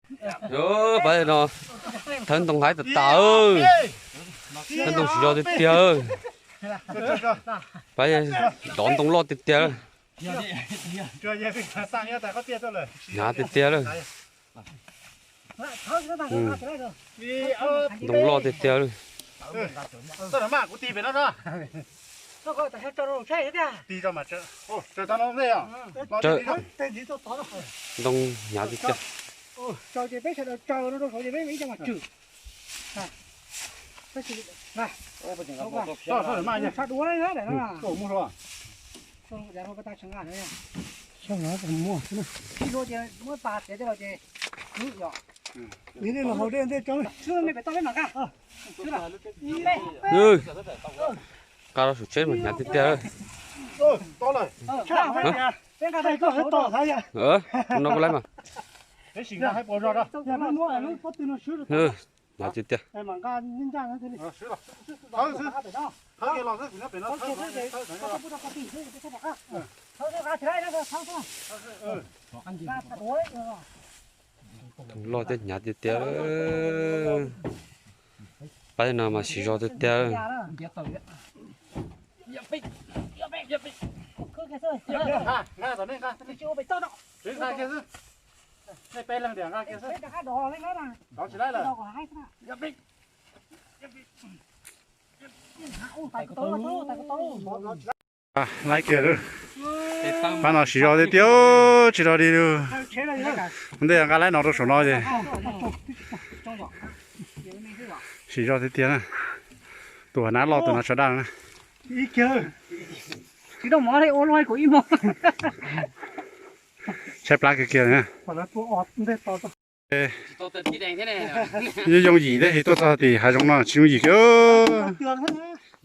Pab no thawb ntoo haib tas tas, thawb ntoo siv zog tiag tiag. Pab dov ntoo loj tiag tiag. Hnyav tiag tiag lawm. Ntoo loj tiag tiag lawm. Ntoo hnyav tiag tiag. Nqa rau saum tsheb mas hnyav tiag tiag. No kuv laib mas. Hnyav tiag tiag. Loj thiab hnyav tiag tiag. Pab no mas siv zog tiag tiag. Laib kiag, pab no siv zog tiag tiag, tsis rog li lawm. Ua ntej nqa laib no rau saum no ces siv zog tiag tiag na. Tus hav nab loj tus no tshav daj na. Tshaib plab kiag kiag na. Yooj yooj yim thiab, tuaj txog tim hav zoov no tsis yooj yim kiag.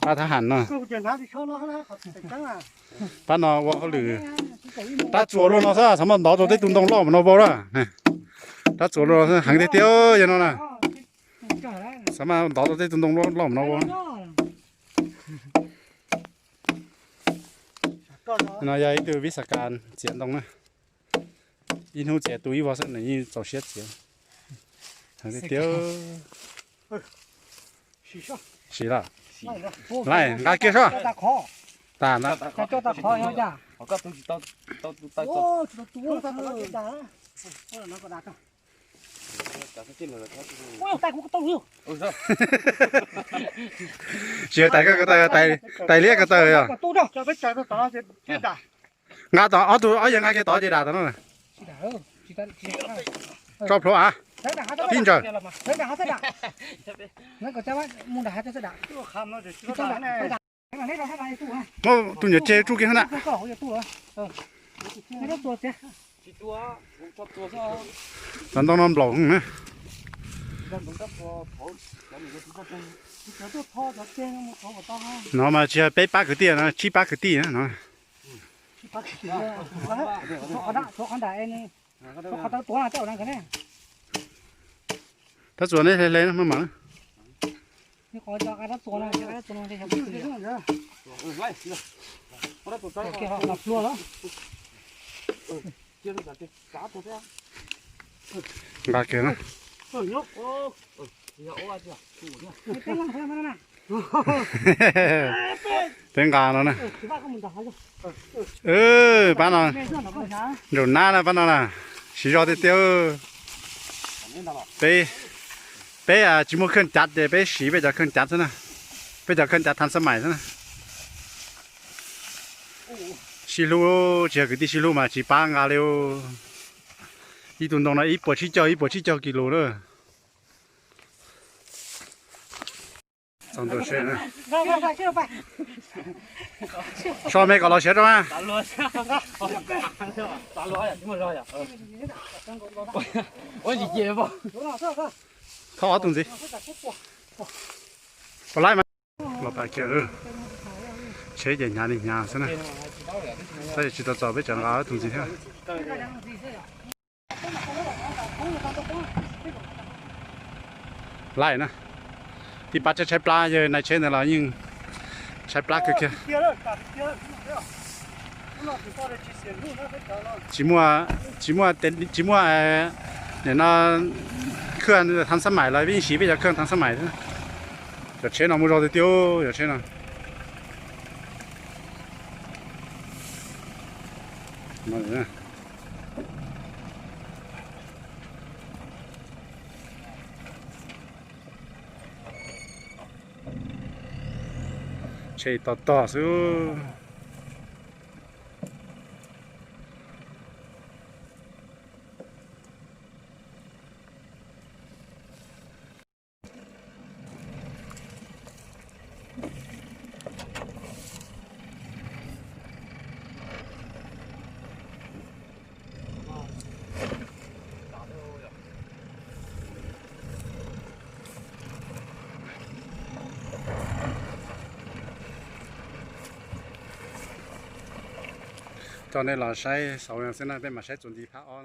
Pab thab ham no, pab no ua hauj lwm. Rab txuas luaj no xwb, xav mas ntov tau tej tus ntoo loj mas no vau lawm. Rab txuas luaj no xwb, heev tiag tiag yog no na. Xav mas ntov tau tej tus ntoo loj mas no vau. No yog ib tug vib xas kas txiav ntoo na. Ib hnub txiav tu ib vog xwb nws yeej txaus siab txiav. Heev tiag tiag. Siv lawm. Laib nqa kiag soj. Tas na. Tsis tais ko taw, tais liab ko taw yog. Nqa tod ob tug, ob yawg nqa kiag tod ces dam tod no. Tso plhuav av, tib ntsaws. Muab tus nyuam tseg tsuj kiag na. Cov ntoo no nplaum na. No mas tsis yog peb pab kwv tij no, tsib pab kwv tij na no. Rab txuas neb hle hle maj mam. Nqa kiag na. Peb nqa no na. Pab no, nraum nab na pab no na. Siv zog tiag tiag. Peb, peb tsis muaj kheej cav ces peb siv peb cov kheej cav xwb na. Peb cov kheej cav thas xab mais xwb na. Sib hlub, tsis yog kwv tij sib hlub mas tsis pab nqa li. Ib tug ntoo no ib puas tsib caug, ib puas tsib caug kis lus na. So me kom los siav rau na. Thauj ob tug ntxiv. Pom laib mas. Los pas kiag, tsheb ces hnyav li hnyav xwb na. Tab sis tsis tau txaus peb tseem nqa ob tug ntxiv thiab. Laij na, tib pab tshaib tshaib plab, yog nai tsheb ntawd los yeej tshaib plab kawg kiag. Tsis muaj, tsis muaj, tsis muaj Nim no khwj thav xab mais los peb yeej siv peb cov khwj thav xab mais thiab. Cov tsheb no muaj zog tiag tiag, cov tsheb no. Tsheb tog tog xwb. Coj nej los saib xauv xwb na, peb mam saib txuas ntxiv phab ob.